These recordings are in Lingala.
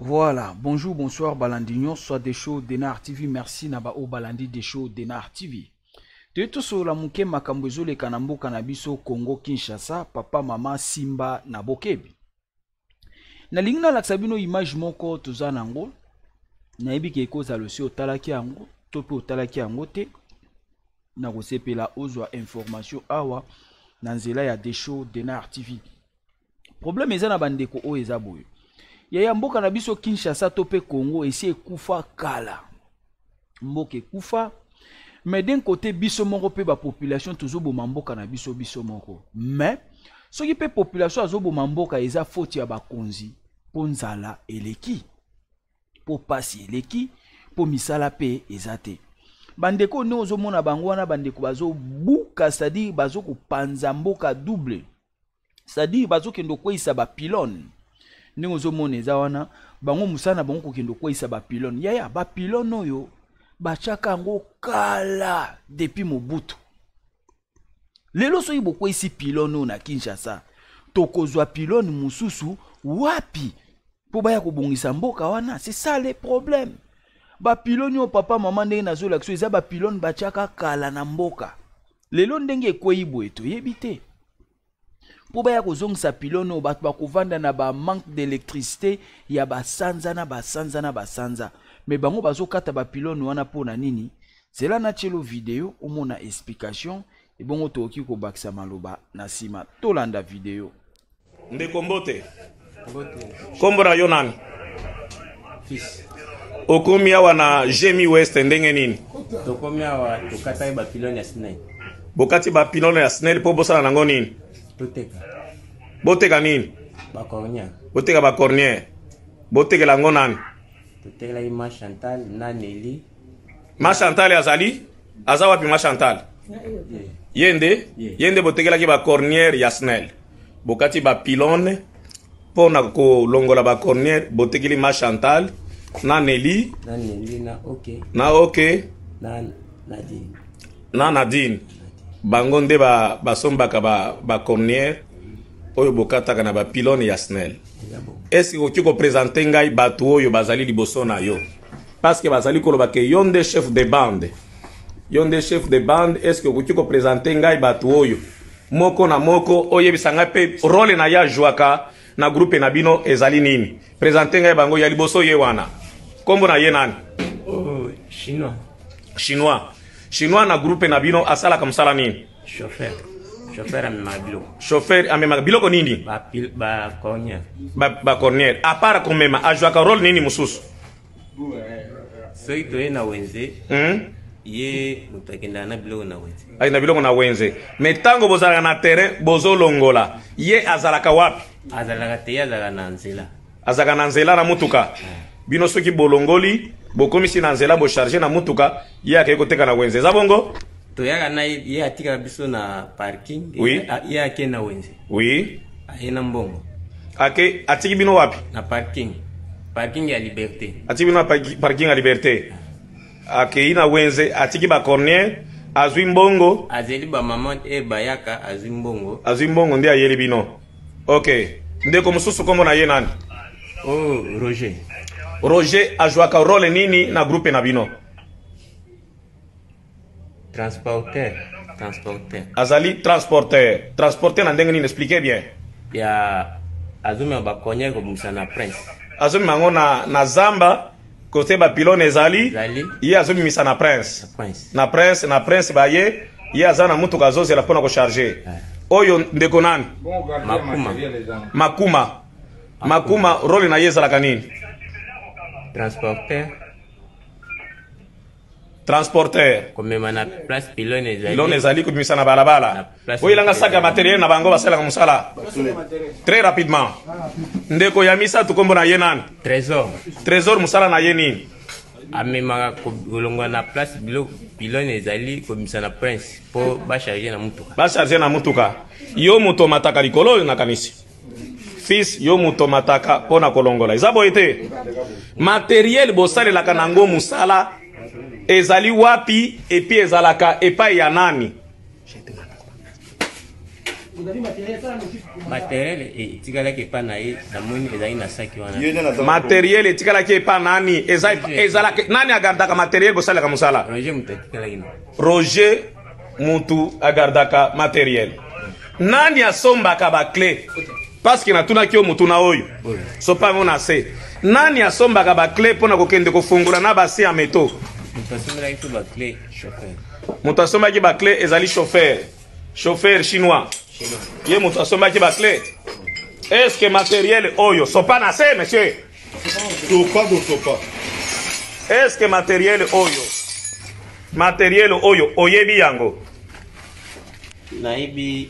Voilà, bonjour, bonsoir balandi nyonso ya Desho Denar TV. Merci na ba oyo balandi Desho Denar TV. Toye tosolola moke makambo ezoleka na mboka na biso Congo Kinshasa, papa mama Simba na bokebi. Nalingi nalakisa bino image moko toza nango, nayebi ke ekozala osi otalaki yango to mpe otalaki yango te. Nakosepela ozwa information awa na nzela ya Desho Denar TV. Problème eza na bandeko oyo eza boye. Yaya mboka na biso Kinshasa to pe Congo esi ekufa kala. Mboka ekufa. Mais d'un côté biso moko pe ba population tozoboma mboka na biso biso moko. Mais soki pe population azoboma mboka eza faute ya bakonzi po nzala eleki. Po pasi eleki, po misala pe eza te. Bandeko nde ozomona bango wana bandeko bazobuka, c'est-à-dire bazokopanza mboka double. C'est-à-dire bazokende kokweyisa ba pylône ndenge ozomona eza wana bango mosala na bango kokende kokweyisa ba pylône yaya ba pylône oyo batiaka yango kala depuis Mobutu lelo soki bokweyisi pylône oyo na Kinshasa tokozwa pylône mosusu wapi mpo baya kobongisa mboka wana c'est ça le problème ba pylône oyo papa mama ndenge nazolakisa eza ba pylône batiaka kala na mboka lelo ndenge ekweyi boye toyebi te mpo baya kozongisa pylône oyo bato bakovanda na ba manque d'électricité ya basanza na basanza na basanza me bango bazokata ba pylône wana mpo na nini zela natielo video omona explication ebongo tokoki kobakisa maloba na nsima tolanda video Ndeko mbote. Kombo na yo nani? Fils. Okomi awa na Gemi West ndenge nini? Tokomi awa tokataki ba pylone ya SNEL. Bokati ba pylone ya SNEL mpo bosala nango nini? Toteka. Boteka nini? Ba cornière. Boteka ba cornière. Botekela yango nani? Totekelaki ma Chantal na Nelly. Ma Chantal azali? Aza wapi ma Chantal? Ye nde? Ye nde botekelaki ba cornière ya SNEL. Bokati ba pylone mpo na kolongola ba cornière botekeli ma Chantal na Nelly na Nelly na OK na OK na Nadine na Nadine bango nde ba basombaka ba, ba cornière oyo bokataka na ba pylone ya SNEL. Est-ce que okoki kopresente ngai bato oyo bazali liboso na yo? Parce que bazali koloba ke yo nde chef de bande. Yo nde chef de bande, est-ce que okoki kopresente ngai bato oyo moko na moko oyebisa ngai mpe role na ye ajwaka na groupe na bino ezali nini? Presente ngai bango ya liboso ye wana. Kombo na ye nani? Oh, chinois. Chinois. Chinois na groupe na bino asalaka mosala nini? Chauffeur. Chauffeur amemaka biloko. Chauffeur amemaka biloko nini? Ba ba cornière. Ba, ba cornière. À part komema, ajwaka role nini mosusu? Soki toye na wenze, Ye moto akendaka na biloko na wenze. Akenda biloko na wenze. Mais tango bozalaka na terrain bozolongola, ye azalaka wapi? Azalaka te, ye azalaka na nzela. Azalaka na nzela na mutuka. Bino soki bolongoli, bokomisi na nzela bo charger na mutuka, ye akei koteka na wenze. Eza bongo? Toyaka na ye, ye atikaka biso na parking. Oui. Ye ake na wenze. Oui. Aye na mbongo. Ake atiki bino wapi? Na parking. Parking ya Liberté. Atiki bino na parking ya Liberté. Akei na wenze atiki ba cornier azwi mbongo. Azeli ba maman e bayaka azwi mbongo. Azwi mbongo nde ayeli bino. Ok. Ndeko mosusu kombo na ye nani? Oh, Roger. Roger ajwaka role nini na groupe na bino? Transporteur. Transporteur. Azali transporteur. Transporteur na ndenge nini? Expliquez bien. Ya azomema ba cornier kobimisa na Prince. Azomema yango na, na zamba kote ba pylone ezali, ye azobimisa na Prince. Na Prince, na Prince baye ye aza na mutuka azozela mpona kocharge. Oyo ndeko nani? Makuma. Makuma. Makuma role na ye ezalaka nini? Transporteur. Transporteur. Komema na place pylône ezali. Pylône ezali kobimisa na balabala. Oyelanga sac ya materiel na bango basalaka mosala. Très rapidement. Ndeko ya misato kombo na ye nani? Trésor. Trésor mosala na ye nini? Amemaka kolongwa na place biloko pylône ezali kobimisa na prince mpo bacharge na mutuka. Bacharge na mutuka. Yo moto omataka likolo oyo nakanisi. Fils, yo moto omataka mpo na kolongola. Eza boye te? Materiel bosalelaka nango mosala ezali wapi epi ezalaka epai ya nani? Materiel etikalaki epai na ye, namoni ezalaki na saki wana. Materiel etikalaki epai nani? Eza ezalaka nani agardaka materiel bosalelaka mosala? Roger moto atikalaki na. Roger mutu agardaka materiel. Nani asombaka ba clé? Parce que natunaki yo mutuna oyo. Sopa yango na se. Nani asombaka ba clé mpona kokende kofungola na base ya meto? Moto asombelaki biso ba clé, chauffeur. Moto asombaki ba clé ezali chauffeur. Chauffeur chinois. Ye moto asombaki ba clé. Est-ce que matériel oyo sopa na se, monsieur? Sopa do sopa. Est-ce que matériel oyo? Matériel oyo oyebi yango? Nayebi.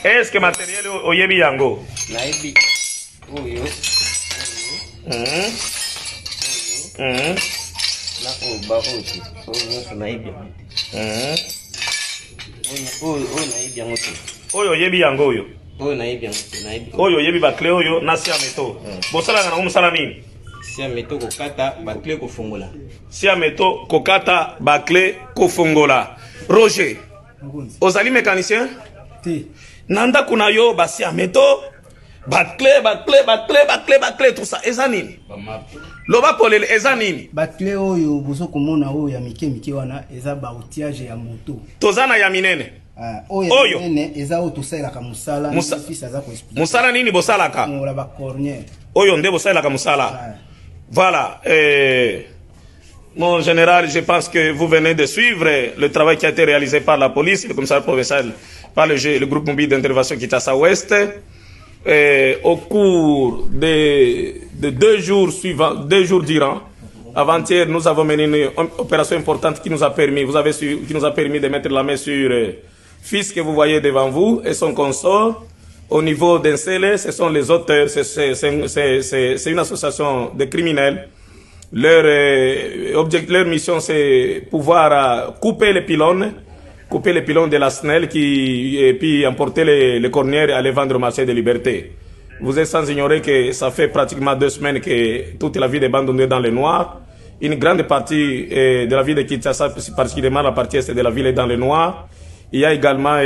Est-ce que matériel oyo oyebi yango? Nayebi oyo. Na oyo ba oyo te. Oyo nyonso nayebi yango te. Oyo oyo nayebi yango te. Oyo oyebi yango oyo? Oyo nayebi yango te, nayebi. Oyo oyebi ba clé oyo na si ya meto. Bosalaka nango mosala nini? Si ya meto kokata ba clé kofongola. Si ya meto kokata ba clé kofongola. Roger, ozali mécanicien? Te. Na ndako na yo ba si ya meto, ba clé, ba clé, ba clé, ba clé, ba clé, tout ça eza nini? Loba polele eza nini? Ba clé oyo bozo komona oyo ya mike mike wana eza ba outillage ya moto. Toza na ya minene. Oyo minene eza oyo tosalelaka mosala. Fils aza ko expliquer. Mosala nini bosalaka? Kofongola ba cornière. Oyo nde bosalelaka mosala. Voilà. Mon général, je pense que vous venez de suivre le travail qui a été réalisé par la police, le commissariat provincial, par le groupe mobile d'intervention Kinshasa Ouest. Et au cours de 2 jours suivants, 2 jours durant, avant-hier, nous avons mené une opération importante qui nous a permis, vous avez su, qui nous a permis de mettre la main sur fils que vous voyez devant vous et son consort. Au niveau d'un scellé, ce sont les auteurs, c'est une association de criminels. Leur objectif, leur mission, c'est pouvoir couper les pylônes, couper les pylônes de la SNEL qui, et puis emporter les cornières et aller vendre au marché de liberté. Vous êtes sans ignorer que ça fait pratiquement 2 semaines que toute la ville est abandonnée dans le noir. Une grande partie de la ville de Kinshasa, particulièrement la partie est de la ville, est dans le noir. Il y a également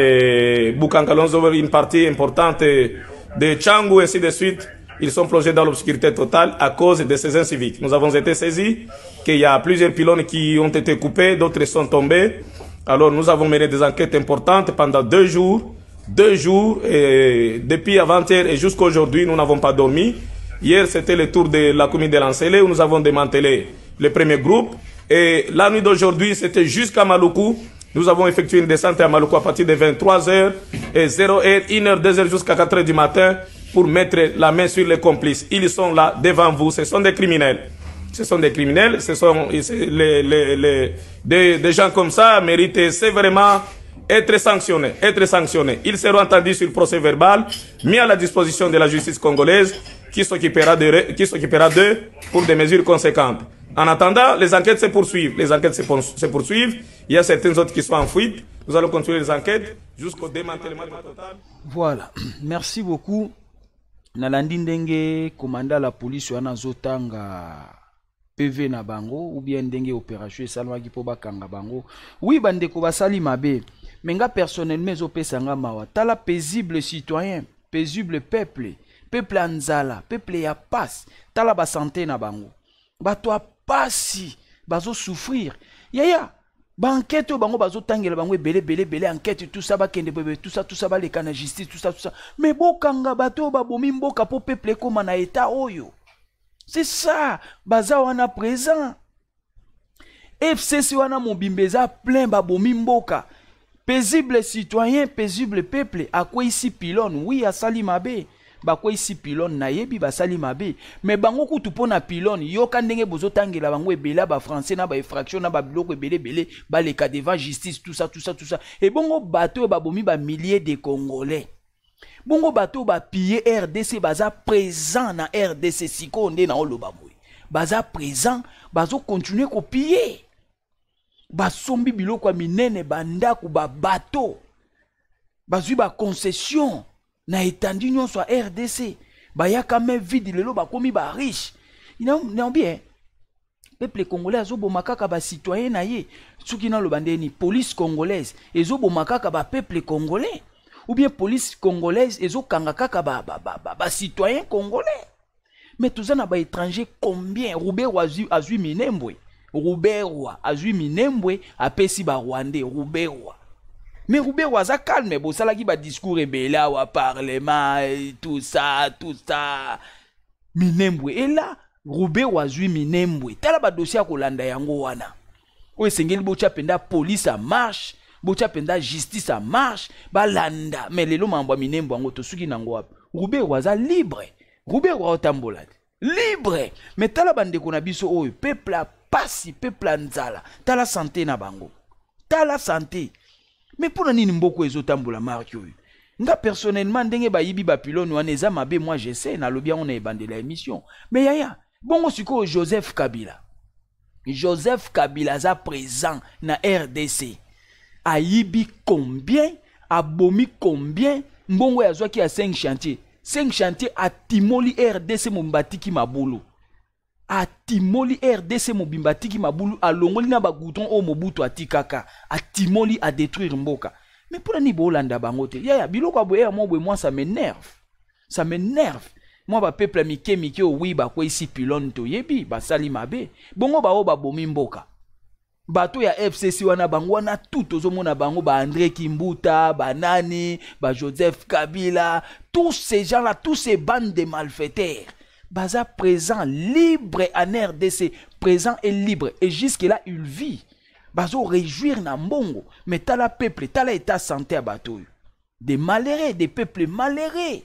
Bukangalonzo, une partie importante de Tshangu, ainsi de suite. Ils sont plongés dans l'obscurité totale à cause de ces inciviques. Nous avons été saisis qu'il y a plusieurs pylônes qui ont été coupés, d'autres sont tombés. Alors nous avons mené des enquêtes importantes pendant 2 jours. 2 jours, et depuis avant-hier et jusqu'à aujourd'hui, nous n'avons pas dormi. Hier, c'était le tour de la commune de Lancele où nous avons démantelé le premier groupe. Et la nuit d'aujourd'hui, c'était jusqu'à Maluku. Nous avons effectué une descente à Maluku à partir de vingt-trois heures et zéro heure, une heure, deux heures jusqu'à quatre heures du matin pour mettre la main sur les complices. Ils sont là devant vous, ce sont des criminels. Ce sont des criminels, ce sont les, les, les, des, des gens comme ça méritent sévèrement être sanctionnés, être sanctionnés. Ils seront entendus sur le procès verbal mis à la disposition de la justice congolaise qui s'occupera de, qui s'occupera d'eux pour des mesures conséquentes. En attendant, les enquêtes se poursuivent. Les enquêtes se poursuivent. Il y a certaines autres qui sont en fuite. Nous allons continuer les enquêtes jusqu'au démantèlement total. Voilà. Merci beaucoup. Nalandi ndenge commandant la police wana azotanga PV na bango ou bien ndenge opération esalamaki po bakanga bango. Oui, bandeko basali mabe. Mais nga personnellement ezopesa nga mawa. Tala paisible citoyen, paisible peuple, peuple ya nzala, peuple ya pasi. Tala ba santé na bango. Bato ya pasi bazo souffrir. Yaya, ba enquête oyo bango bazo tangela bango ebele, ebele, ebele, enquête, tout ça, bakende bebe, tout ça, tout ça, baleka na justice, tout ça, tout ça. Mais bokanga bato oyo babomi mboka po peuple ekoma na état oyo. C'est ça, baza wana présent. FCC wana mobimba eza plein babomi mboka. Paisible citoyen, paisible peuple, akweyisi pylône, oui, asali mabe. Bakweyisi pylone, nayebi basali mabe, mais bango kutu mpo na pylone, yoka ndenge bozotangela bango ebele ya bafrançais na bainfraction na babiloko ebele ebele, baleka devant justice, tout ça, tout ça, tout ça. Ebongo bato oyo babomi bamilliers de Congolais, bongo bato oyo bapille RDC, baza présent na RDC sikoyo nde naoloba boye, baza présent, bazokontinue kopille, basombi biloko ya minene, bandako, babato, bazwi baconcession na etandi nyonso ya RDC, bayaka main vide, lelo bakomi bariche. Naobi eh, peuple congolais azoboma kaka bacitoyen na ye. Soki naloba ndeni, police congolaise ezoboma kaka bapeuple congolais, ou bien police congolaise ezokanga kaka bacitoyen ba, ba, ba congolais. Mais toza na baétranger combien? Ruberwa azwi Minembwe, Ruberwa azwi Minembwe, apesi Barwandais. Ruberwa, mais Ruberwa aza calme. Bosalaki badiscours ebele awa, parlement, tout ça, tout ça. Minembwe ela, Ruberwa azwi Minembwe. Tala badossier ya kolanda yango wana oyo esengeli botya mpenza police en marche, botya mpenza justice en marche, balanda. Mais lelo mambo ya Minembwe yango tosuki nango wapi? Ruberwa aza libre, Ruberwa aotambola te libre. Mais tala bandeko na biso oyo, peuple ya pasi, peuple ya nzala, tala santé na bango, tala santé. Mais mpona nini mboka ezotambola marke oyo? Nga personnellement, ndenge bayibi bapylone wana eza mabe, moi je sais, nalobi yango na ebandela ya émission. Mais yaya, bongo sikoyo Joseph Kabila, Joseph Kabila aza présent na RDC, ayibi combien, abomi combien? Mbongo oyo azwaki ya 5 chantier, 5 chantier, atimoli RDC mobimba, atiki mabulu, atimoli RDC mobimba, atiki mabulu, alongoli na bagoudron oyo Mobutu atikaka, atimoli, adétruire mboka. Mais mpona nini boolanda bango te? Yaya, biloko ya boye ya mwa boye, moi ça m'énerve, ça m'énerve. Mwa bapeuple ya mike mike oyo, oui, bakweyisi pylone, toyebi basali mabe. Bongo baoyo babomi mboka, bato ya FCC wana, bango wana tout tozomona bango, baandré Kimbuta, banani, bajoseph Kabila, tous ces gens là, tous ces bandes de malfaiteurs baza présent, libre en RDC, présent et libre, et jusque là il vit, bazo réjouir na mbongo. Mais tala peuple, tala état santé ya bato oyo, des malheureux, des peuples malheureux.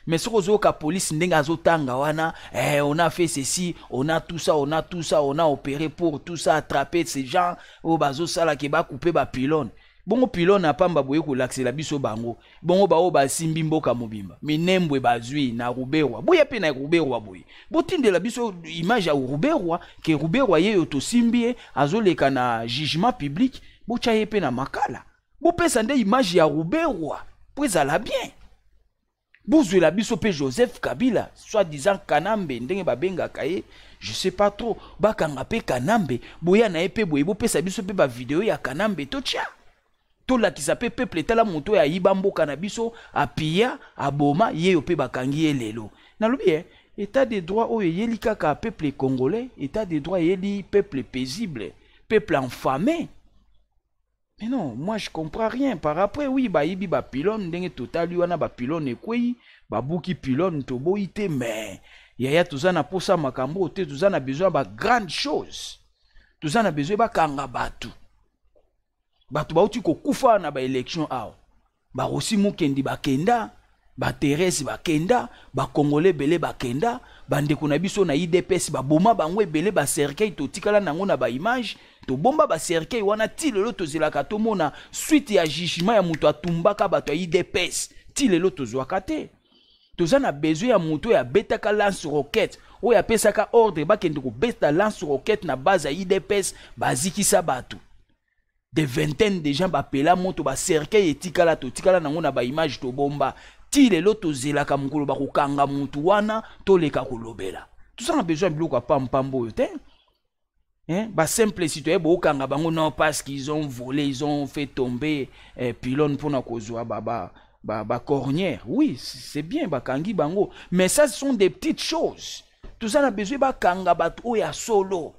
Mais soki ozoyoka police ndenge azotanga wana, eh, on a fait ceci, on a tout ça, on a tout ça, on a opéré pour tout ça, attraper ces gens oyo bazosalaka bacoupe bapylone. Bongo pylone apamba boye kolakisela biso bango, bongo baoyo basimbi mboka mobimba, Minembwe bazwi na Ruberwa, boya mpe na Ruberwa boye, botindela biso image ya Ruberwa, ke Ruberwa ye oyo tosimbi ye azoleka na jugement public, botya ye mpe na Makala. Bopesa nde image ya Ruberwa mpo ezala bien. Bozwela biso mpe Joseph Kabila, soit disant Kanambe, ndenge babengaka ye, je sais pas trop. Bakanga mpe Kanambe, boya na ye mpe boye, bopesa biso mpe bavideo ya Kanambe, totya, tolakisa mpe peuple: tala moto oyo ayiba mboka na biso, apia, aboma, ye yo mpe bakangi ye lelo. Nalobi eh, état de droit oyo eyeli kaka peuple congolais? État de droit eyeli peuple paisible, peuple enfamé? Mais non, moi je comprends rien. Par après, oui, bayibi bapylone, ndenge totali wana bapylone ekwei, babuki pylone, toboyi te. Mais yaya, toza na posa makambo te, toza na besoin ya bagrande chose, toza na besoin bakanga bato. Bato bauti kokufa na baélection awa, barosi Mukendi bakenda, baTherese bakenda, bakongole ebele bakenda, bandeko na biso na UDPS baboma bango ebele, bacercueil totikala nango na baimage, tobomba bacercueil wana ti lelo. Tozelaka tomona suite ya jugement ya moto atumbaka bato ya UDPS, ti lelo tozwaka te. Toza na besoin ya moto oyo abetaka lance roquette, oyo apesaka ordre bakende kobeta lance roquette na base ya UDPS, bazikisa bato, des vingtaines de gens bapela moto, bacercueil etikala, totikala nango na baimage, tobomba ti lelo. Tozelaka mokolo bakokanga motu wana, toleka kolobela. Toza na besoin ya biloko ya pampamba oyo te, hein? Basimple citoyen bookanga bango, non, parce qu'ils ont volé, ils ont fait tomber pylône mpona kozwa ba cornière. Oui, c'est bien, bakangi bango, mais ça, ce sont des petites choses. Toza na besoin bakanga bato oyo ya solo,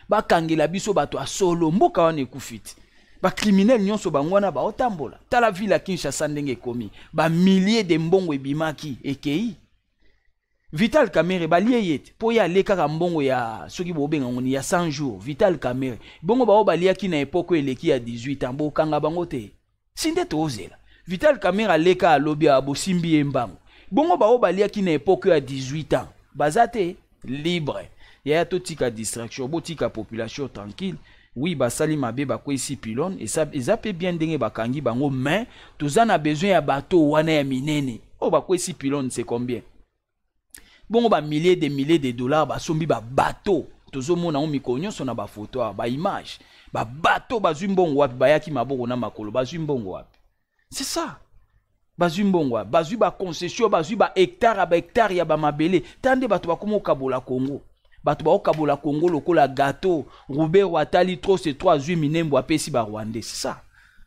bakangela biso bato ya solo. Mboka wana ekufi te, bacriminel nyonso bango wana baotambola. Tala ville ya Kinshasa ndenge ekomi, bamilliers de mbongo ebimaki, ekei. Vital Kamerhe balie ye te mpo ye alie kaka mbongo ya soki bobenga ngoni ya 100 jours. Vital Kamerhe, bongo bao baliaki na époque oyo eleki ya 18 ans, bokanga bango te? Si nde tozela. Vital Kamerhe aleka alobi awa bosimbi ye mbango. Bongo baoyo baliaki na epoque ya 18 ans baza te libre. Yaya totika distraction, botika population tranquille. Oui, basali mabe bakweyisi pylône, eza pe bien ndenge bakangi bango, mais toza na besoin ya bateau wana ya minene. Oyo bakweyisi pylône c'est combien? Bongo ba milliers de milliers de dollars basombi ba bateau, tozomona yango mikolo nyonso na ba photo awa, ba image, ba bateau bazwi mbongo wapi? Bayaki maboko na makolo, bazwi mbongo wapi? C'est ça. Bazwi mbongo wapi? Bazwi ba concession, bazwi ba hectare ya ba hectare ya ba mabele. Tala nde bato bakoma kokabola Congo. Bato bakokabola Congo lokola gâteau. Ruberwa atali trop c'est trop, azwi minembo apesi ba Rwandais. C'est ça.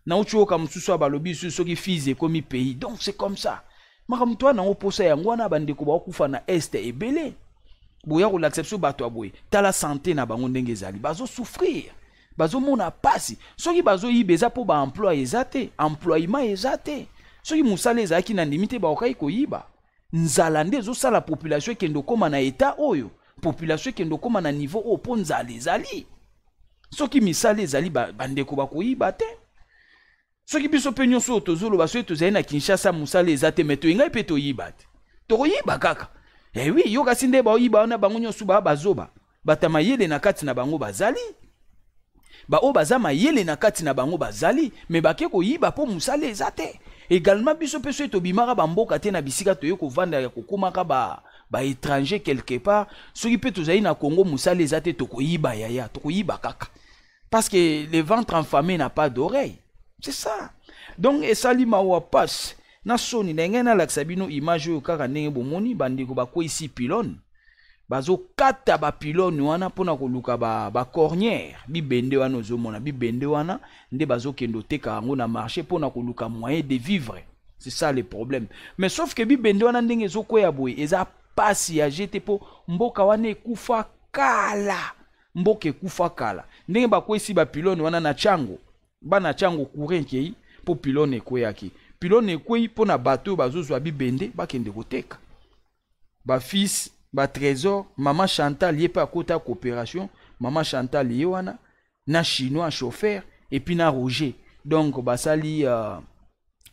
Nauti oyoka mosusu awa balobi lisusu soki Fizi ekomi pays. Donc c'est comme ça. Makambo toa nango posa yango wana bandeko bakokufa na est ebele. Boya kolakisa biso bato ya boye. Tala santé na bango ndenge ezali. Bazo souffrir. Bazomona pasi. Soki bazoyiba eza po ba emploi eza te, emploiement eza te. Soki mosala ezalaki na ndimi te bakokaki koyiba. Nzala nde ezosala population ekende okoma na etat oyo. Population ekende okoma na niveau oyo po nzala ezali. Soki misala ezali bandeko bakoyiba te. Soki biso pe nyonso oyo tozoloba soki tozali na Kinshasa mosala eza te, mais toyengai pe toyiba te. Tokoyiba kaka. Eh oui, yo kasi nde baoyiba wana bango nyonso ba bazoba. Bata mayele na kati na bango bazali. Ba oyo baza mayele na kati na bango bazali, mais bake koyiba po mosala eza te. Également biso pe soki tobimaka ba mboka te na bisika toye kovanda ya kokomaka ba étranger quelque part, soki pe tozali na Congo mosala eza te tokoyiba yaya, tokoyiba kaka. Parce que le ventre enfamé n'a pas d'oreille. C'est ça. Donc esali mawa passe na soni na ngai nalakisa bino image oyo kaka ndenge bomoni bandeko bakweyisi pylône. Bazokata ba pylône wana mpona koluka ba cornière, bibende wana ozomona bibende wana nde bazokende oteka yango na marché mpona koluka moyen de vivre. C'est ça le problème. Mais sauf que bibende wana ndenge ezokweya boye eza pasi ya jete mpo mboka wana ekufa kala. Mboka ekufa kala. Ndenge bakweyisi ba pylône wana na Tshangu, bana Tshangu courant ekei mpo pylône ekweyaki. Pylône ekweyi mpo na bato oyo bazozwa bibende bakende koteka. Ba fils, ba trésor, mama Chantal ye pe akota coopération, mama Chantal ye wana na chinois chauffeur et puis na Roger. Donc basali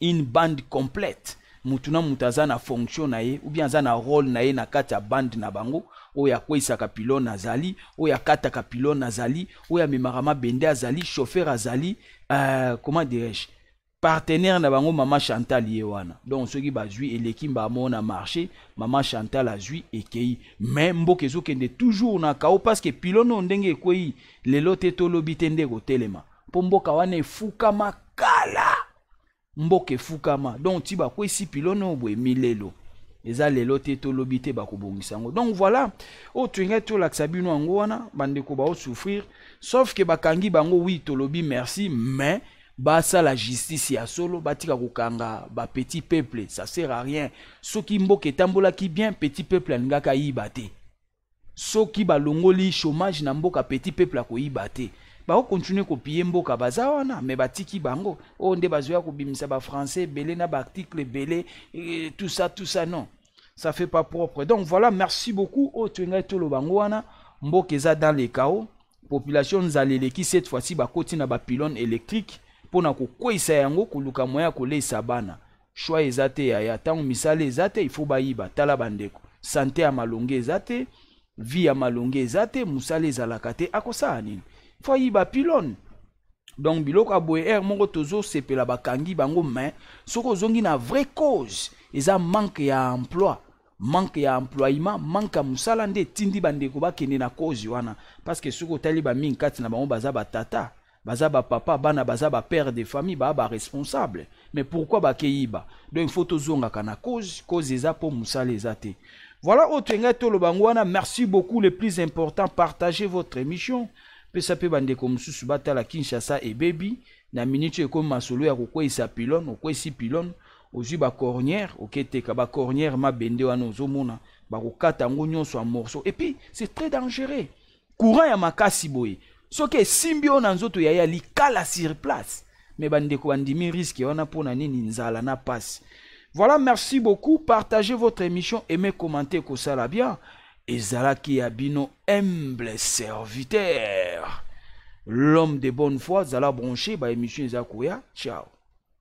une bande complète. Mutu na mutu aza na fonction na ye ou bien aza na rôle na ye na kati ya bande na bango. Oyo akweyisaka pylône azali, oyo akataka pylône azali, oyo amemaka mabende azali, chauffeur azali, comment dirais-je, partenaire na bango mama Chantal ye wana. Donc soki bazwi eleki mba mona na marché, mama Chantal azwi ekei. Mais mboka ezokende toujours na chaos parce que pylône oyo ndenge ekweyi lelo te tolobi te nde ekotelema. Po mboka wana efukama kala. Mboka efukama. Donc ti bakwesi pylône oyo boye milelo. Eza lelo te tolobi te bakobongisa yango. Donc voilà, oyo tolingai tolakisa bino yango wana, bandeko bao souffrir, sauf que bakangi bango oui tolobi merci, mais basala justice ya solo, batika kokanga ba petit peuple, ça sert à rien. Soki mboka etambolaki bien, petit peuple alingaka ayiba te. Soki balongoli chômage na mboka, petit peuple akoyiba te. Bako continuer ko piller mboka baza wana, mais batiki bango. Oyo nde bazoya kobimisa ba français ebele na ba article ebele, et tout ça, tout ça, non. Ça fait pas propre. Donc voilà, merci beaucoup. Oyo toyengai toloba bango wana, mboka eza dans le chaos. Population nzala eleki cette fois-ci bakoti na ba pylône électrique pona kokweyisa yango, koluka moyen ya koleisa bana. Choix eza te yaya, tango misala eza te, il faut bayiba. Tala bandeko, santé ya malonge eza te, vie ya malonge eza te, musala ezalaka te, akosala nini? Faut ayiba pylône. Donc biloko ya boye air moko tozo sepela bakangi bango, mais soki ozongi na vraie cause eza manque ya emploi, manque ya emploiement, manque ya musala nde etindi bandeko bakende na cause wana. Parce que soki otali ba mingi kati na bango baza ba tata, baza ba papa, bana baza ba père de famille, ba ba responsable. Mais pourquoi bakeyiba? Donc il faut tozongaka na cause, cause eza po musala eza te. Voilà oyo toyengai toloba yango wana. Merci beaucoup, le plus important, partagez votre émission. Pesa pe bandeko mosusu batala Kinshasa ebebi na minute oyo ekomi masolo ya kokweyisa pylône, okweyisi pylône, ozwi ba cornière, oketeka ba cornière mabende wana ozomona bakokata yango nyonso en morceau. Et puis c'est très dangereux. Courant ya makasi boye soki esimbi yo na nzoto ya ya likala sur place. Mais bandeko bandimi risque wana pona nini? Nzala na pasi. Voilà, merci beaucoup. Partagez votre émission, aimez, commentez, kosala bien. Ezalaki ya bino humble serviteur, l'homme de bonne foi. Zala branché, ba émission eza koya. Ciao.